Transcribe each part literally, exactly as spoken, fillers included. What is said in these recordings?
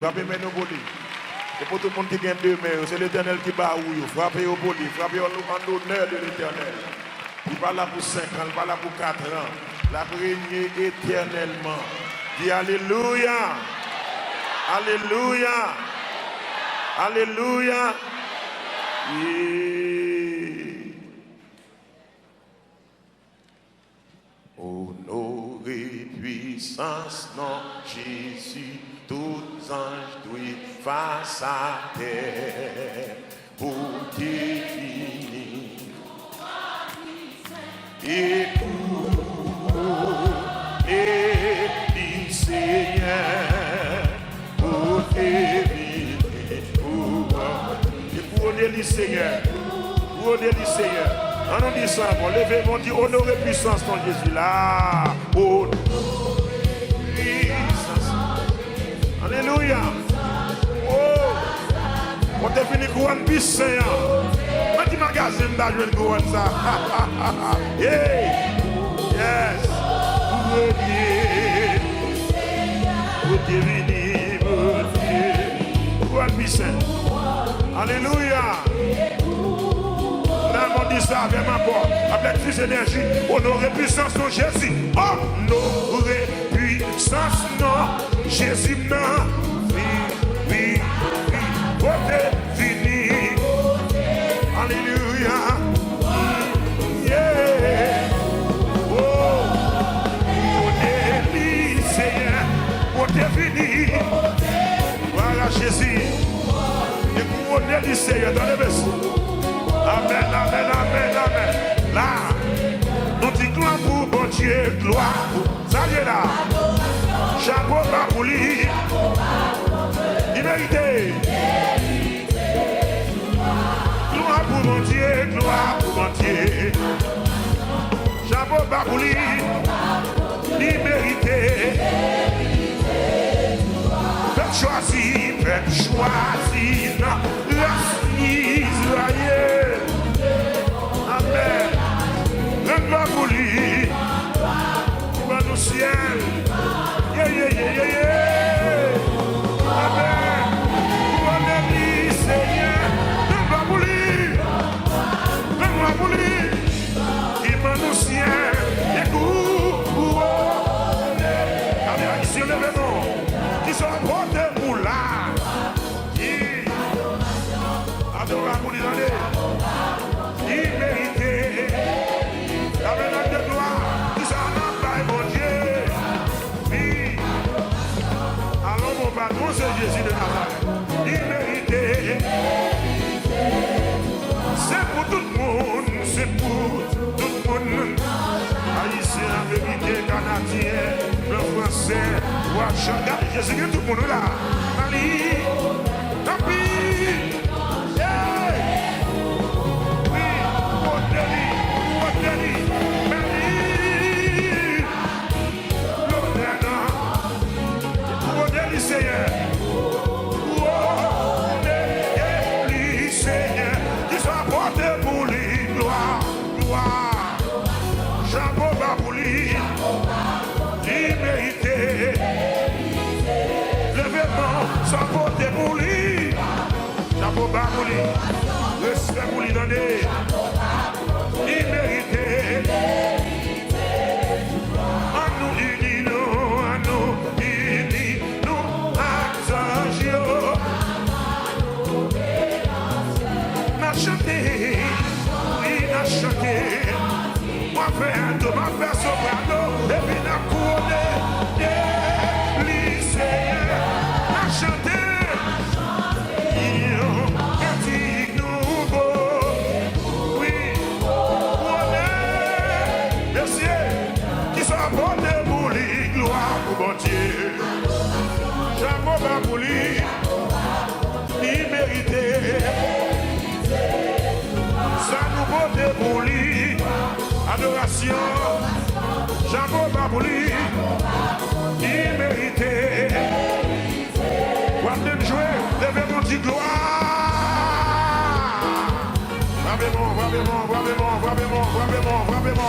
Frape men nou pou li. E pou tout moun ki gen de men yo, se Letènèl ki ba ou yo. Frape yo pou li. Frape yo an, an onè de Letènèl. Li pa la pou senk an, li pa la pou kat an. L ap renye etènèlman. Di alelouya! Alelouya! Alelouya! Yeah! Onore pwisans non Jezi, tout zanj dwe fas atè pou te vini. E kouwone li, Senyè, pou te vini, kouwone. E kouwone li, Senyè. Kouwone li, Senyè. Ann nou di sa ankò. Leve men w, di, onore pwisans non Jezi la. Onore pwisans. Alelouya. Oh. Mwen te vini kouwòn pi sen an. Nan ki magazen m ta jwenn kouwòn sa? Hey. Yes. Kouwone. Pou te vini, pou te vini. Kouwòn pi sen. Alelouya. Nan mond sa avè m ankò. Avèk plis enèji. Onore pwisans non Jezi. Onore pwisans non Jezi m nan. Wi, wi, wi. Pote vini. Alelouya. Yeah. Oh. Pote li, Senyè. Pote vini. Glwa a Jezi. E kouwone li, Senyè. Tande, mesye. Amèn, amèn, amèn, amèn. La, nou di glwa pou Bondye, glwa pou Sa l ye la. Chapo ba pou li. Li merite. Glwa pou Bondye, glwa pou Bondye. Chapo ba pou li. Li merite. Pèp chwazi, pèp chwazi nan ras Izrayèl. Amèn. Rann glwa pou li. Ki ban nou syèl. Ye, ye, ye, ye, ye. Amèn. Kouwone li, Senyè. Rann glwa pou li. Rann glwa pou li. Ki ban nou syèl. E kou-, kouwone. Gade Ayisyen, leve non. Kisa w pote pou la? Ki? Adora pou li, tande. Li merite. Tabènak de glwa. Kisa n ap bay Bondye? Wi. Alon, bon patwon, se Jezi de Nazarèt. Li merite. Se pou tout moun, se pou tout moun. Ayisyen, Ameriken, Kanadyen, blan, fransè, Rwachan. Gade, Jezi gen tout moun, wi, la. Mali, tanpri. Hey! Wi, pote li, pote li. Mali. Lonè nan. Kouwone li, Senyè. Kouwone li, Senyè. Kisa w pote pou li? Glwa, glwa. Chapo ba pou li. Li merite. Leve men w, sa w pote pou li. Chapo ba pou li. Respè pou li, tande. Li merite. Ann nou ini nou, ann nou ini nou ak zanj yo. N a chante, wi, n a chante. M a fè alto, m a fè soprano, epi n a kouwone li, Senyè. N a chante yon kantik nouvo. Wi, kouwone. Mesye, kisa w pote pou li? Glwa pou Bondye. Chapo ba pou li. Li merite. Sa nou pote pou li. Adorasyon. Chapo ba pou li. Li merite. W ap menm jwe. Leve men w, di glwa. Frape men w, frape men w, frape men w, frape men w, frape men w, frape men w.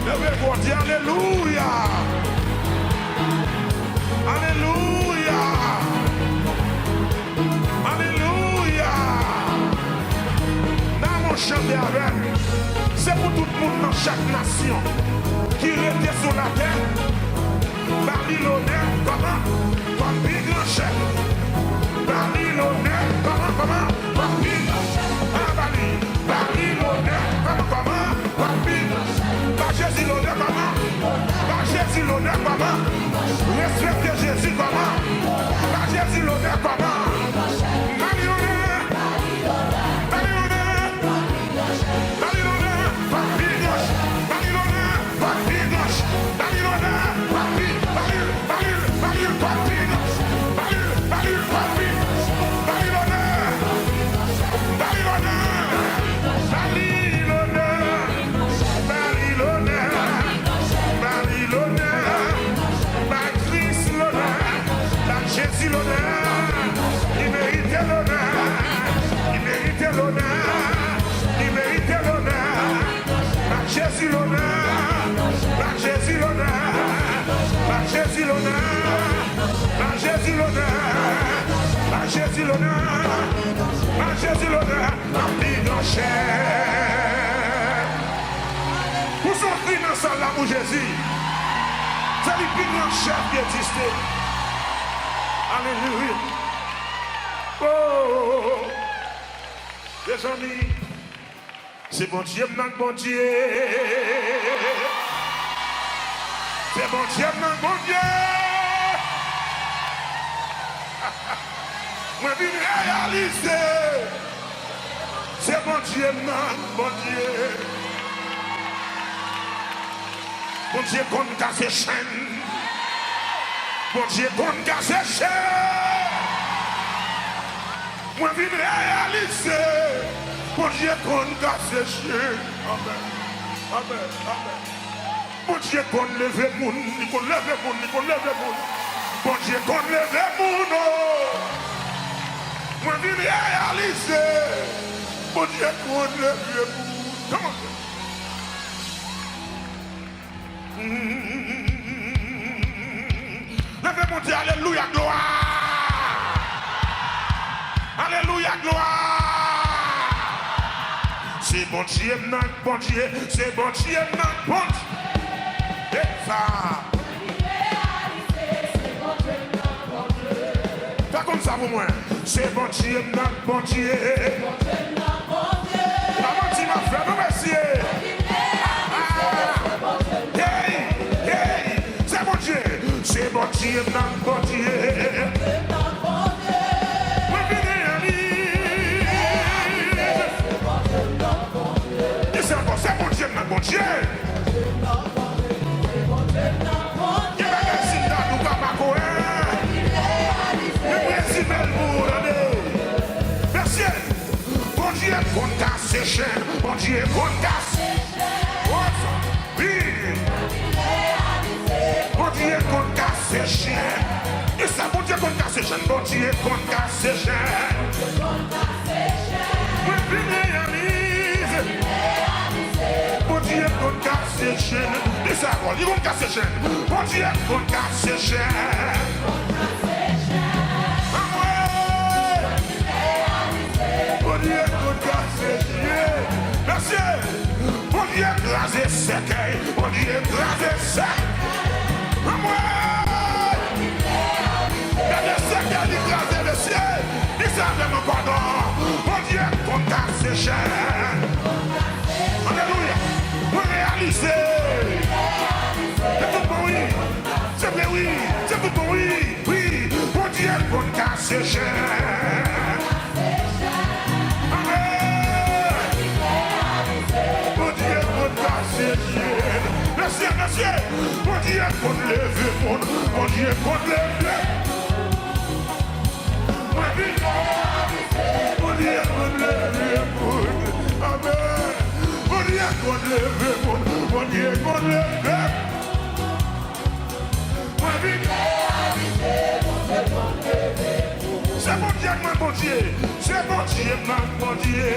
Leve men w, di alelouya. Alelouya. Chak nasyon ki rete sou latè, ba li lonè kòman? Kòm pi gran chèf. Ba li lonè kòman? Kòman? Kòm pi gran chèf. A, ba li, ba li lonè kòman? Kòman? Kòm pi gran chèf. Ba Jezi lonè kòman? Ba Jezi lonè kòman? Respekte Jezi kòman? Ba Jezi lonè kòman? Ba li lonè. Ba li lonè. Ba li lonè, ba li lonè, ba li lonè, ba li lonè, ba li lonè, ba li, ba li, ba li, ba li lonè, ba li lonè, ba li lonè, ba li lonè, ba Kris lonè, ba Jezi lonè, li merite lonè, li merite lonè, li merite lonè. Ba Jezi lonè, ba Jezi lonè, ba Jezi lonè, ba Jezi lonè, ba Jezi lonè, ba Jezi lonè, ba pi gran chèf. Pouse yon kri nan sal la pou Jezi. Se li pi gran chèf ki egziste. Alelouya. Oh, mezanmi. Se Bondye m nan k Bondye. Se Bondye m nan k Bondye. Mwen vin reyalize. Se Bondye m nan k Bondye. Bondye konn kase chenn. Bondye konn kase chenn. Mwen vin reyalize, Bondye konn kase chenn. Amèn. Amèn. Amèn. Bondye konn leve moun, li konn leve moun, li konn leve moun. Bondye konn leve moun, oh. Mwen vin reyalize, Bondye konn leve moun. Come on. Leve Bondye, alelouya, glwa! Alelouya, glwa! Se Bondye m nan k Bondye, se Bondye m nan k Bondye. E sa. Fè konsa pou mwen. Se Bondye m nan k Bondye. Pa manti m ap fè non mesye. Hey, hey, se Bondye. Se Bondye m nan k Bondye. Mwen vin reyalize. Di sa ankò, se Bondye m nan k Bondye. Gen bagay si m ta di w pa pa kwè. Men m rezime l pou ou, tande. Mesye, Bondye konn kase chenn, Bondye konn kase chenn. Oh, wi. Bondye konn kase chenn. E sa, Bondye konn kase chenn, Bondye konn kase chenn. Mwen vin reyalize. Bondye konn kase chenn. Di sa ankò, li konn kase chenn. Bondye konn kase chenn. Anmwe! Bondye konn kase chenn. Mesye, Bondye kraze sèkèy. Bondye kraze sèkèy. Anmwe! Gade sèkèy li kraze, mesye. Di sa avè m ankò non. Bondye konn kase chenn. Alelouya. Mwen reyalize. Se tout bon wi. Se vre wi. Se tout bon wi. Wi. Bondye konn kase chenn. Amèn. Bondye konn kase chenn. Mesye, mesye. Bondye konn leve moun. Bondye konn leve. Mwen vin reyalize, Bondye konn leve moun. Amèn. Bondye konn leve moun. Bondye konn leve. Mwen vin reyalize, Bondye konn leve moun. Se Bondye mwen, Bondye. Se Bondye mwen, Bondye.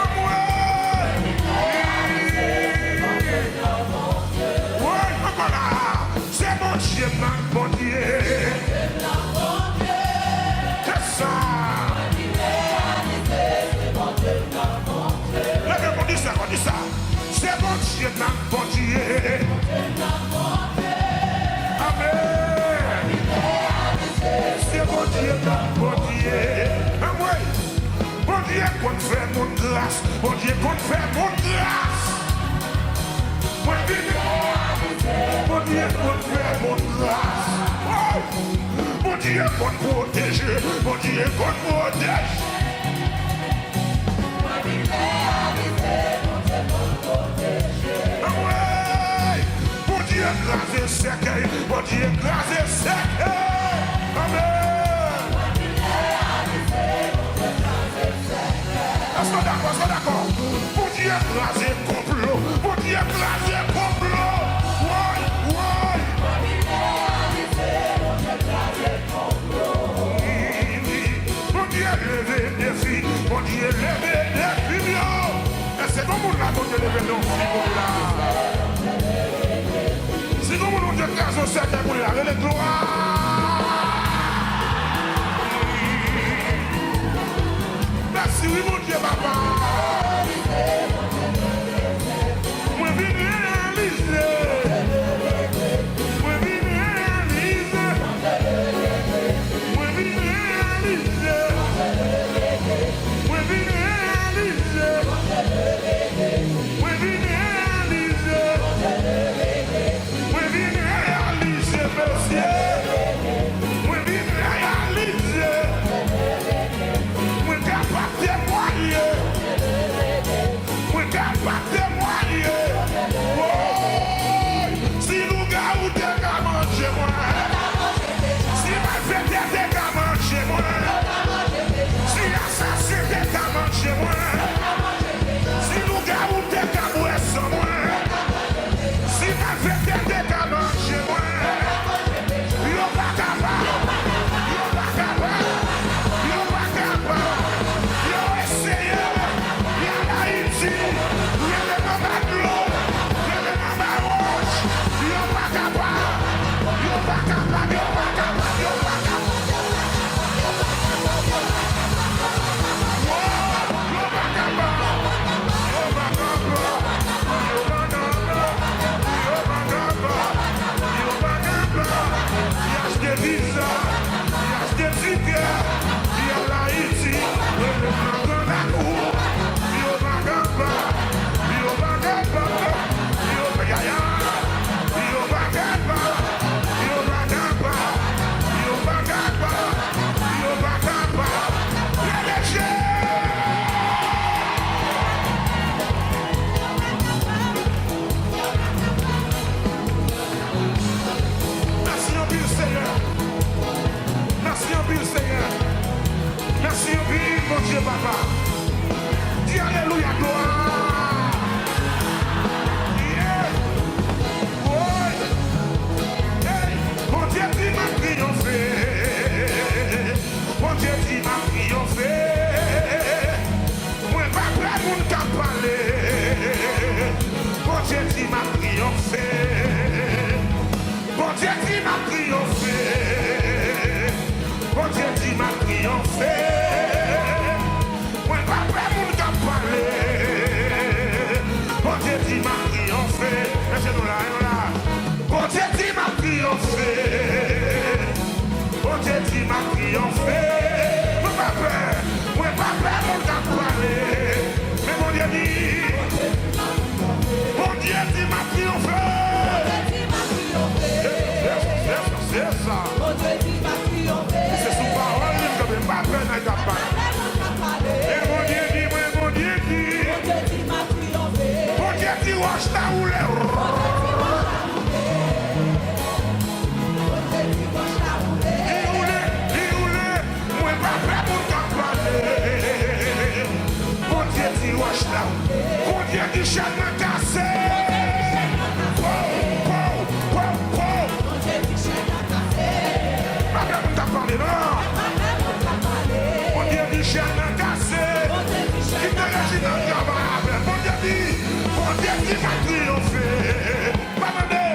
Anmwe. Wi, ankò la. Se Bondye m nan k Bondye. Se sa. Leve pou di Bondye, anmwey! Bondye konn fè moun gras. Bondye konn fè moun gras. Mwen vin reyalize, Bondye konn fè moun gras. Oh! Bondye konn pwoteje. Bondye konn pwoteje. Anmwey! Bondye kraze sèkèy. Bondye kraze sèkèy. Amèn. Èske w dakò? Èske w dakò? Bondye kraze konplo. Bondye kraze konplo. Woy, woy. Bondye leve defi. Bondye leve defi yo. Èske gon moun la Bondye leve defi pou li la? Si gon moun Bondye kraze yon sèkèy pou li la, rele glwa. Mèsi wi Bondye papa. Mwen vin reyalize. Mwen vin reyalize. Mwen vin reyalize. Mwen vin reyalize. Mwen vin reyalize. Mwen vin reyalize, mesye. Mwen vin reyalize. Mwen kapab temwaye. Mwen kapab temwaye. Woy! Si lougawou te ka manje mwen, si malfektè te ka manje mwen, si asasen te ka manje mwen, si lougawou te ka bwè san mwen, si malfektè te ka manje mwen, yo pa kapab, yo pa kapab, yo pa kapab, yo eseye, y al Ayiti, rele m anba dlo, rele m anba wòch, yo pa kapab, yo pa kapab, yo pa kapab, yo pa kapab. Yo pa kapab, yo pa kapab, yo pa kapab, yo pa kapab, yo pa kapab. Y achte viza, y achte tikè, y al Ayiti, rele m nan Gran Lakou. Yo pa kapab, yo pa kapab, yo pa, ya, ya. Yo pa kapab, yo pa kapab, yo pa kapab. Yo pa kapab. Rele Jezi! Mèsi anpil, Senyè. Mèsi anpil, Senyè. Mèsi anpil, Bondye Papa. Di alelouya, glwa. Yeah. Woy. Hey, Bondye di m ap triyonfe. Bondye di m ap triyonfe. Mwen pa pè moun k ap pale. Bondye di m ap triyonfe. Bondye di m ap triyonfe. Bondye di m ap triyonfe. Mwen pa pè moun k ap pale. Bondye di m ap triyonfe. Èske nou la, nou la? Bondye di m ap triyonfe. Bondye di m ap triyonfe. Mwen pa pè. Mwen pa pè moun k ap pale. Men Bondye di, Bondye di m ap triyonfe. Se, se, se, se sa. Se sou pawòl li m kanpe. M pa pè nèg k ap pale. Men Bondye di, mwen, Bondye di. Bondye di wòch la woule. Li woule, li woule. Mwen pa pè moun k ap pale. Bondye di wòch la. Bondye di chèn nan kase. Pow, pow, pow, pow. Pa pè moun k ap pale, non. Bondye di chèn nan kase. Kite Reginald travay avè l. Bondye di, Bondye di m ap triyonfe. Pa tande.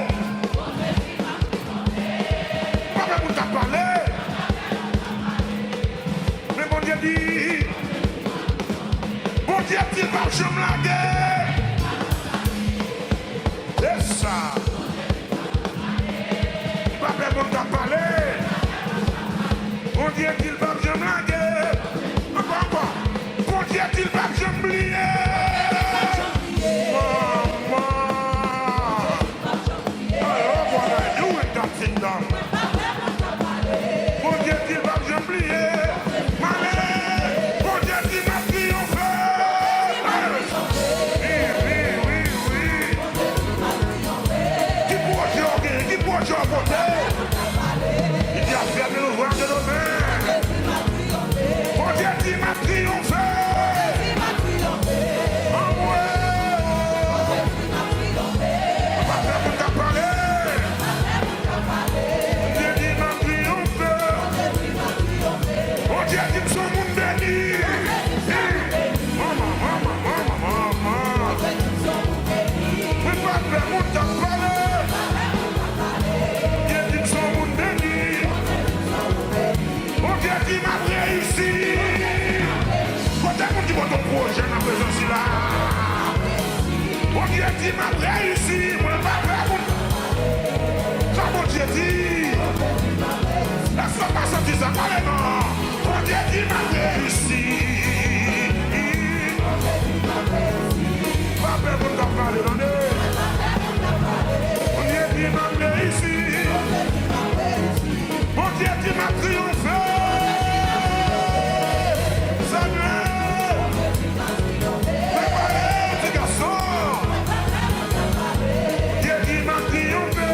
Pa pè moun k ap pale. Men Bondye di, Bondye di l p ap janm lage. E sa. Pa pè moun k ap pale. Di m ap reyisi, mwen pa pè moun. Sa Bondye di? Èske w pa santi sa? Pale non. Bondye di m ap reyisi. Pa pè moun k ap pale, tande. Bondye di m ap reyisi. Bondye di m ap triyonfe. Sènyè, prepare ti gason. Bondye di m ap triyonfe.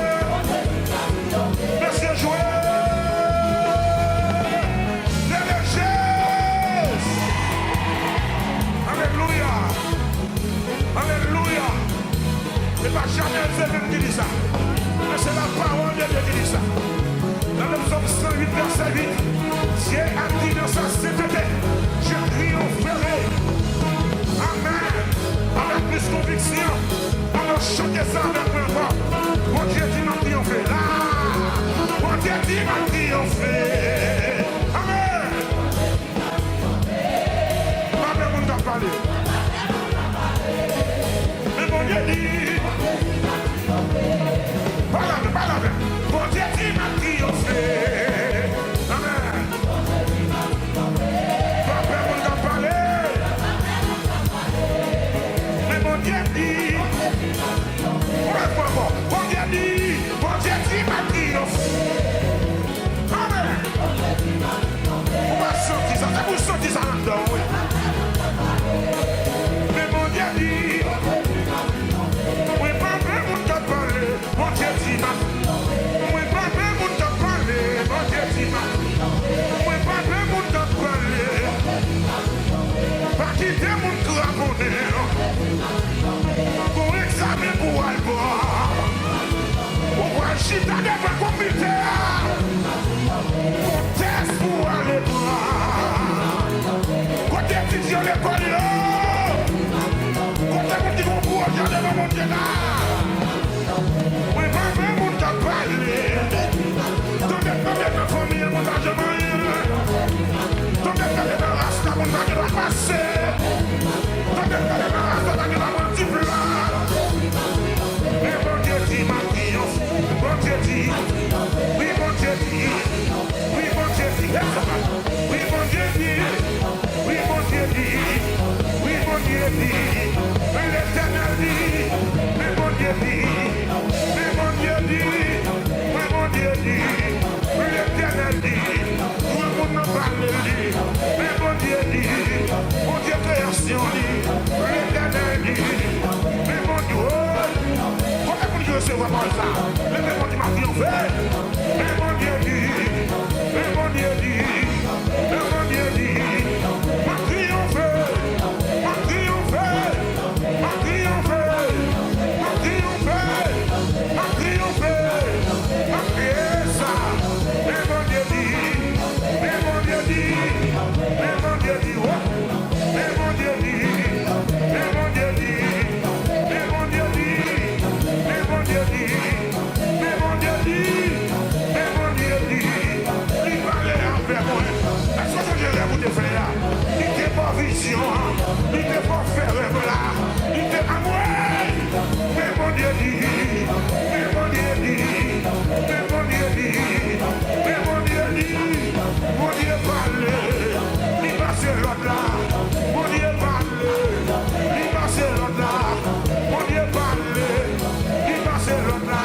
Mesye jwe. Leve Jezi. Alelouya. Alelouya! Se pa Janèl se menm ki di sa, men se la pawòl de Dye ki di sa. Nan Sòm san uit, vèsè uit, Dieu a dit dans sa sainteté, je triompherai. Amèn. Avèk plis konviksyon, ann chante sa avèk mwen ankò. Bondye di m ap triyonfe la. Bondye di m ap triyonfe. Amèn. Pa pè moun k ap pale. Men Bondye di, pale avè, pale avè. Bondye di m ap triyonfe. Amèn. Pa pè moun k ap pale. Men Bondye di, ou mèt pran ankò. Bondye di, Bondye di m ap triyonfe. Amèn. Ou pa santi sa, se pou w santi sa anndan w, wi. Men Bondye di, mwen pa pè moun k ap pale. Bondye di m ap, mwen pa pè moun k ap pale. Bondye di m ap, mwen pa pè moun k ap pale. Pa kite moun kraponnen. Gon egzamen pou w al pran. Ou pral chita devan konpitè a. Gon tès pou w ale pran. Kote etidyan lekòl yo? Kote moun ki gon pwojè devan Bondye la? Mwen pa vle moun k ap pale. Tande, tande nan fanmi an, moun pa janm anyen. Tande, tande nan ras la, moun pa gen dwa pase. Tande, tande nan ras la, pa gen dwa pran diplòm. Men Bondye di, m ap triyonfe. Bondye di, wi, Bondye di, wi, Bondye di, wi, Bondye di, wi, Bondye di, wi, Bondye di, men Letènèl di, men Bondye di, men Bondye di, men Bondye di, men Letènèl di, granmoun nan pale, l di, men Bondye di, Bondye kreyasyon li, Letènèl di, men Bondye, o, kote moun ki resevwa pawòl sa? Leve men w, di, m ap triyonfe. Men Bondye di, men Bondye di, men Bondye di, m ap triyonfe, m ap triyonfe, m ap triyonfe, m ap triyonfe, m ap triyonfe, m ap kriye sa. Men Bondye di, men Bondye di, men Bondye di, o, men Bondye di, men Bondye di, men Bondye di, men Bondye di. Men Bondye di, men Bondye di, li pale avè mwen. Èske w sonje rèv ou te fè a? Li te ba w vizyon an, li te fè w fè rèv la, li te anmwey. Men Bondye di, men Bondye di, men Bondye di, men Bondye di, Bondye pale, li pase lòd la, Bondye pale. Li pase lòd la. Bondye pale. Li pase lòd la.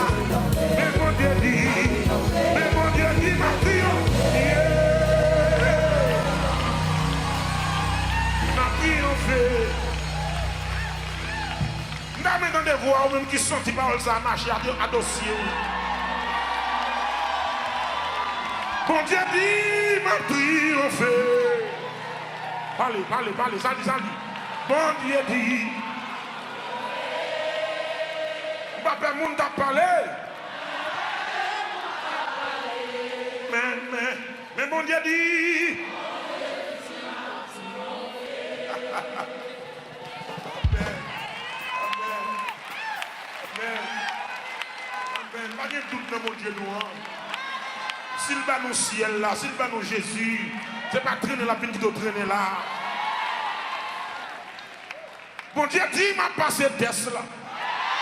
Men Bondye di. Men Bondye di, m ap triyonfe. M ap triyonfe. M ta renmen tande vwa ou menm ki santi pawòl sa a mache a, a dosye w. Bondye di, m ap triyonfe. Pale, pale, pale. Sa di, sa di. Bondye di. Ou pa pè moun k ap pale. Men, men, men Bondye di. Amèn. Amèn. Amèn. Amèn. Pa gen dout nan Bondye nou an. Si l ba nou syèl la, si l ba nou Jezi, se pa trennen l ap vin kite w trennen la. Bondye di, m ap pase tès la.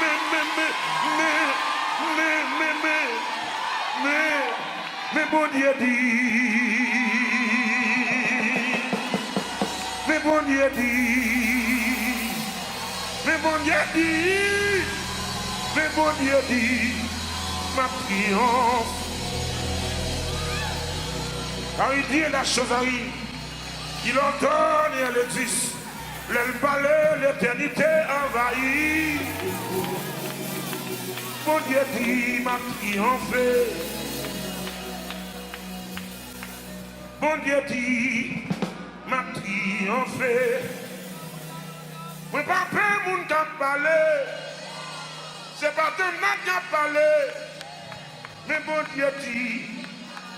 men, men, men, men, men, men, men, men, men, men, men Bondye di, men Bondye di, men Bondye di, men Bondye di, m ap triyonfe. Car il dit, et la chose arrive, qu'il ordonne et elle existe. Lè l pale, letènite anvayi. Bondye di, m ap triyonfe. Bondye di, m ap triyonfe. Mwen pa pè moun k ap pale. Se pa de nèg k ap pale. Men Bondye di,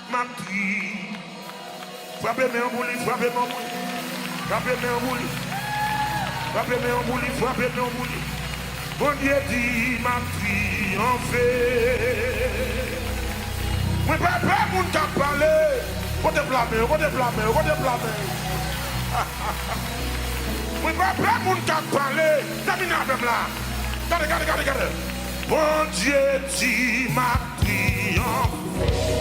m ap di. Frape men an pou li, frape men an pou li. Frape men an pou li. Frape men an pou li, frape men an pou li. Bondye di, m ap triyonfe. Mwen pa pè moun k ap pale. Kote flamen yo, kote flamen yo, kote flamen yo? Mwen pa pè moun k ap pale. Termine avè m la. Gade, gade, gade, gade. Bondye di, m ap triyonfe.